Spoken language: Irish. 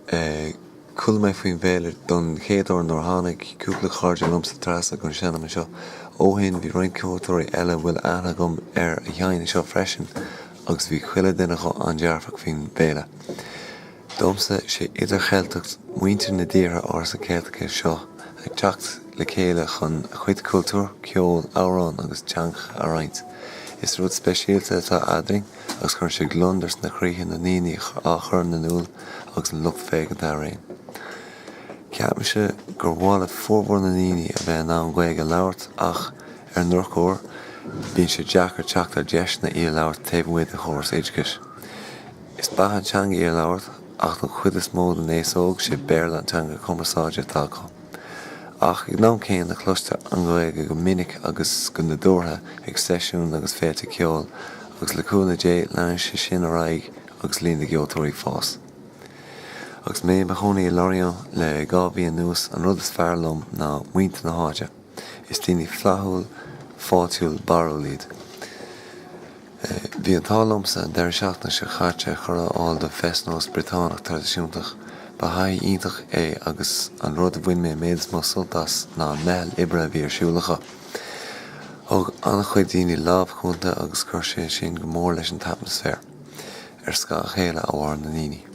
Chuala mé faoin bhféile don chéad uair nuair a tháinig cúpla cairde liomsa trasna chun seinm anseo. Ó shin bhí roinnt ceoltóirí eile a bhfuil aithne agam air a sheinn anseo freisin agus bhí chuile duine acu an-dearfach faoin bhféile. Domsa, sé idircheilteacht muintir na dtíortha ársa Ceilteacha seo ag teacht le chéile chun a chuid cultúr, ceol, amhrán agus teangacha a roinnt. Is rud speisialta atá eadrainn agus cuireann sé gliondar sna croíthe na ndaoine á chur in iúl agus an lucht féachanta araon. Ceapaimse gur mhaith le formhór na ndaoine a bheith in ann Gaeilge a labhairt ach, ar an drochuair, bíonn sé deacair teacht ar deiseanna í a labhairt taobh amuigh den chóras oideachais. Is beatha an teanga í a labhairt ach don chuid is mó den aos óg, sé Béarla an teanga cumarsáide atá acu. Ach ag an am céanna cloistear an Ghaeilge go minic agus go nadúrtha ag seisiúin agus féilte ceoil agus le cúnamh Dé leanann sé sin ar aghaidh agus líon na gceoltóirí ag fás. Agus mé i mo chónaí i Lorient le 2 mhí anuas, an rud is fearr liom ná muintir na háite. Is daoine flaithiúil, fáiltiúil, barrúil iad. Bhí an t-ádh liomsa an deireadh seachtaine seo chaite cuireadh a fháil do fest-noz Briotánach traidisiúntach. Ba thaithí iontach é agus an rud a bhain mé an méid is mó sult as ná an meitheal oibre a bhí ar siúl acu. Thug an-chuid daoine lámh chúnta agus chuir sé sin go mór leis an t-atmaisféar. Ar scáth a chéile a mhair na ndaoine.